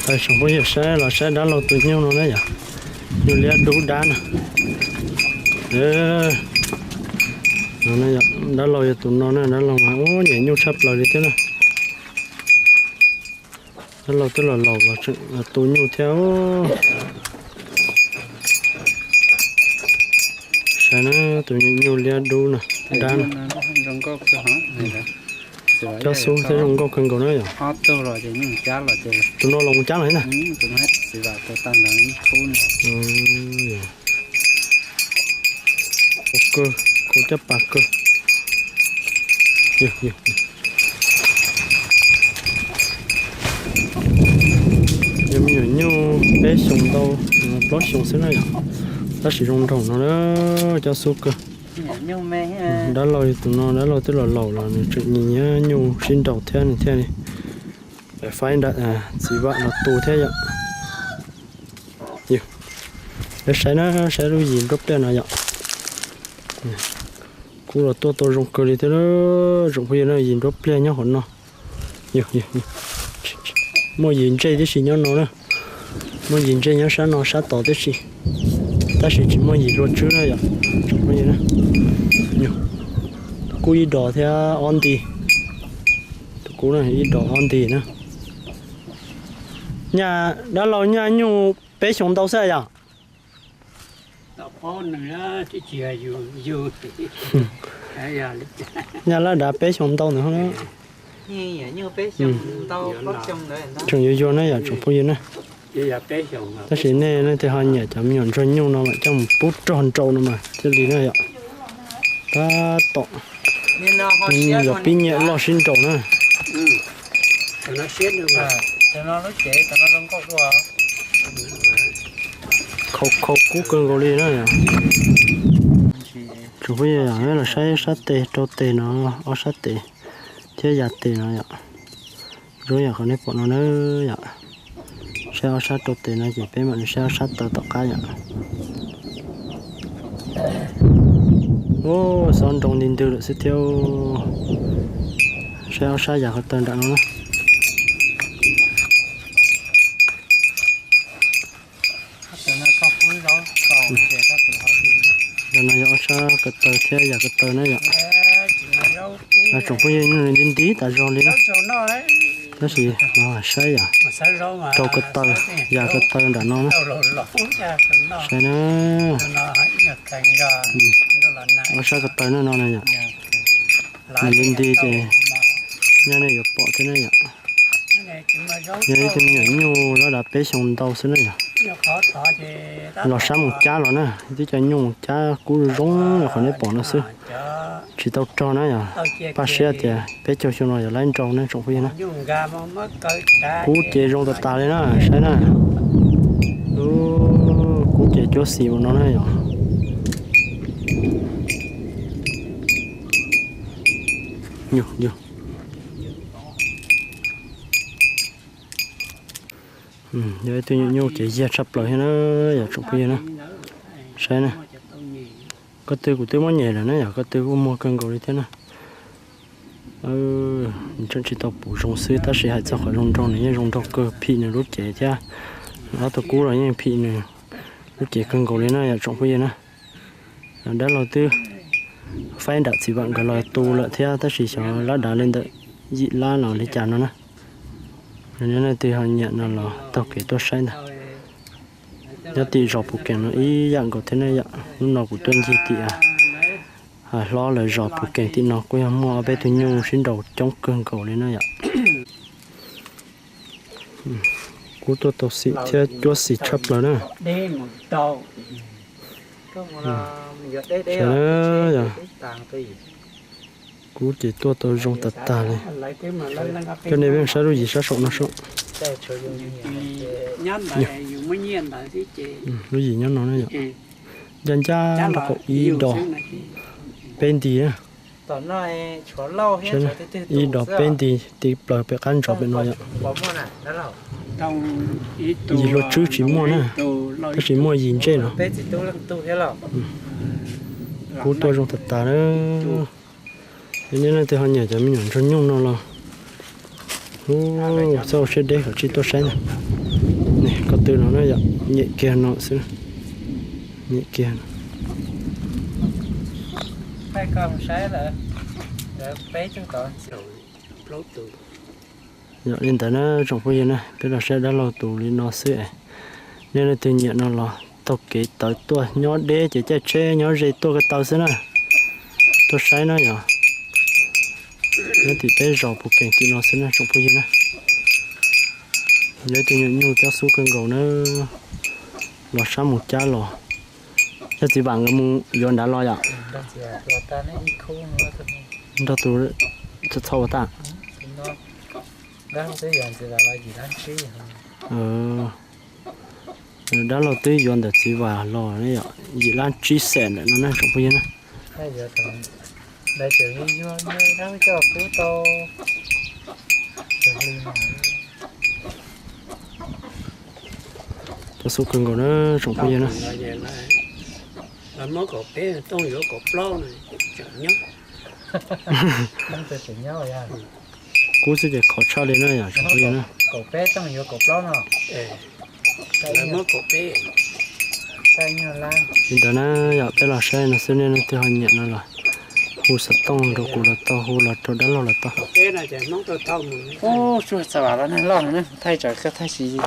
Tsoom phooj ywg saib los saib dab laug tus nyuj no na yom. Nyuj liab dub dab na. Dab laug yog tus no na, dab laug mas ub nyiam nyuj tshaj plaws li thiab na. Dab laug twb los laus los tseem tu nyuj thiab. Saib na, tus nyuj liab dub na, dab na. Cob xub thiab zoo nkauj kawg nkaus na yom. Tus no los mus cab los thiab na. Kawg, kawg caj pas kawg. Yog me nyuam nyuj peb xyoos ntau, plaub xyoos xwb na yom. Tab sis zoo nraug no na, cob xub kawg. Dab laug tus no, dab laug twb los laus los nws tseem nyiam nyuj sib nraus thiab nws thiaj li faib nram txiv vam los tu thiab yom. Peb saib na, saib lub yim nruab pliaj no yom. Kub los tuaj tau zoo kawg li thiab, tsoom phooj ywg na, yim nruab pliaj nyob hauv no. Muaj yim ntsej tib si nyob no na. Muaj yim ntsej nyob sab no sab tod tib si, tab sis tsis muaj yim hlua tswb na yom. Tsoom phooj ywg na, tus kub ib dos thiab ob nti. Tus kub ib dos ob nti na. Nyaj dab laug nyaj nyuj peb xyoos ntau xwb yom. Nyaj laj dav peb xyoos ntau ntawd. Tseem yuag yuag na yom tsoom phooj ywg na. Tab sis nej leej twg ho nyiam cov me nyuam ntsuag nyuj no mam coj mus pub rog nraus no mas thiaj li na yom. Tab tom yog pib nyiam loj sib nraus na. Khau khau kub kawg nkaus li na yom. Tsoom phooj ywg los saib sab tes rau tes no, ob sab tes thiab yav tes no yom. Zoo yam qhov nej pom no na yom. Saib ob sab rau tes no ces peb mam li saib ob sab taw tom qab yom. Ub, xob nroo nti ntws lawm xwb thiab. Saib ob sab yav ko taw nram no na. Ntawm no yog ob sab ko taw thiab yav ko taw na yom. Tsoom phooj ywg, nti nti tas zog li na. Tab sis no saib yam rau ko taw, yav ko taw nram no na. Saib na, ob sab ko taw no no na yom. Nws nti nti ces nyob nej yuav pom thiab na yom. Yog ib tug me nyuam nyuj laj dav peb xyoos ntau xwb na yom. Los sab mus cab los na, twb cov nyuj mus cab kub zoo zoo qhov nej pom no xwb. Tsis tau rog na yom. Paj siab tias peb caug xyoo no yog laib nraus na tsoom phooj ywg na. Kub ces zoo tas tas li na, saib na. Kub ces cuab xim ua no na yom. Yog ib tug nyuam nyuj ces yag tshaj plaws thiab na yom tsoom phooj ywg na. Saib na, ko tw kuv twb muab nyem lawm na yom, ko tw kuj muag kawg nkaus li thiab na. Tseem tsis tau puv zoo xwb tab sis hais txog qhov zoo nraug nws yeej zoo nraug kawg, phim nws lub cev thiab. Ob tug kub los yeej phim nws lub cev kawg nkaus li na yom tsoom phooj ywg na. Dab laug twb faib nram txiv vam nkawd los tu lawm thiab tab sis xyov lab dav li ntawm yim lab los li cas no na. Yog nej leej twg ho nyiam no los taug kev tuaj saib ntag. Nyob tim zos Pus Kees no ib yam nkaus thiab ne yom. Hnub no kuv tuaj ncig tim hlob lawv zos Pus Kees tim no kuj yog muaj ob peb tug nyuj sib nraus coob kawg nkaus li na yom. Kub tuaj tau xim thiab cuab xim tshaj plaws na. Kub ces tuaj tau zoo tas tas li. Coj nej peb saib lub yim sab saum no saib. Lub yim nyob no na yom. Ncaj ncaj rau qaum ib dos peb nti na. Ib dos peb nti ti plaws pem qab ntsos pem no yom. Yim hlua tswb tsis muaj na, tab sis muaj yim ntsej no. Kub tuaj zoo tas tas na. Yog nej leej twg ho nyiam cov me nyuam ntsuag nyuj no los txhob ua siab deb kom tsij tuaj saib ntag. twg no na yom, nyem kiag no xwb. Nyem kiag no. Yog li ntawd na tsoom phooj ywg na, peb los saib dab laug tus li no xwb es. Nej leej twg nyiam no los taug kev tawv tuaj, nyob deb ces caij tsheb nyob ze tuaj ko taw xwb na. Tuaj saib na yom. Nyob tim peb zos Pus Kees tim no xwb na tsoom phooj ywg na. Yog leej twg nyiam nyuj coob xub kawg nkaus na, los sab mus cab los. Yog txiv Vam nkawd mus yuav nrad los yom? Nrog tus txhau ua tag. Dab laug twb yuav ntawm txiv Vam los yim lab tsib xees ntawm no na tsoom phooj ywg na. Coob xub kawg nkaus na tsoom phooj ywg na. Lawv muab kaum peb tooj yuav kaum plaub no tseem nyob. Kub xwb ces khov tshaj li na yom tsoom phooj ywg na. Li ntawd na yom, peb los saib no xwb, nej leej twg ho nyiam no los hu xov tooj rau kuv los tau, hu los rau dab laug los tau. Ub, tsuag txav vam los nag loj no na, thaij tsam koj thaij tsis